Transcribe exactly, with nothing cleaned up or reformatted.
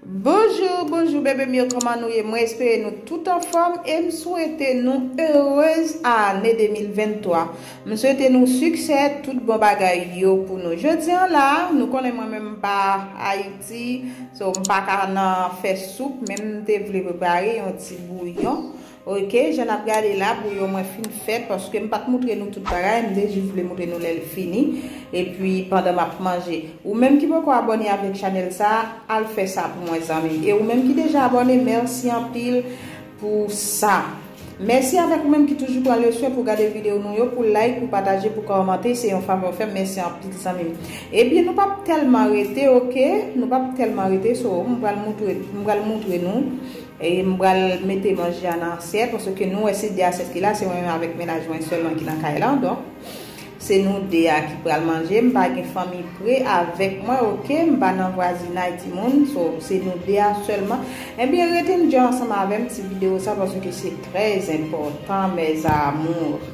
Bonjou, bonjou bebe m yo, kòman nou ye? Mwen espere nou tout anfòm e m swete nou erez ane de mil venntwa. M swete nou siksè, tout bon bagay yo pou nou. Jodi an la, nou konnen mwen menm m pa Ayiti, so m pa ka nan fè soup, men m te vle prepare yon ti bouyon. Ok, jan n ap gade la, bouyon mwen fin fèt, paske m pa t moutre nou tout bagay, m te jis vle moutre nou lè l fini, epi pandan m ap manje. Ou menm ki poko abòne avèk chanèl sa, al fè sa pou mwen zanmi m. E ou menm ki deja abòne, mèsi anpil pou sa. Mèsi avèk ou menm ki toujou pran le swen pou gade videyo nou yo, pou like, pou pataje, pou kòmante, se yon favè w fè m, mèsi anpil zanmi m. Ebyen, nou p ap tèlman rete, ok? Nou p ap tèlman rete, so, m pral moutre, m pral moutre nou. E m pral mete manje a nan asyèt, paske nou wè se de asyèt ki la, se mwen menm avèk mennaj mwen sèlman ki nan kay la, donk, se nou de a ki pral manje. M pa gen fanmi pre avèk mwen, ok? M pa nan vwazinay timoun, so, se nou de a sèlman. Ebyen, rete n djè ansanm avè m ti videyo sa, paske se trè enpòtan, mes amours.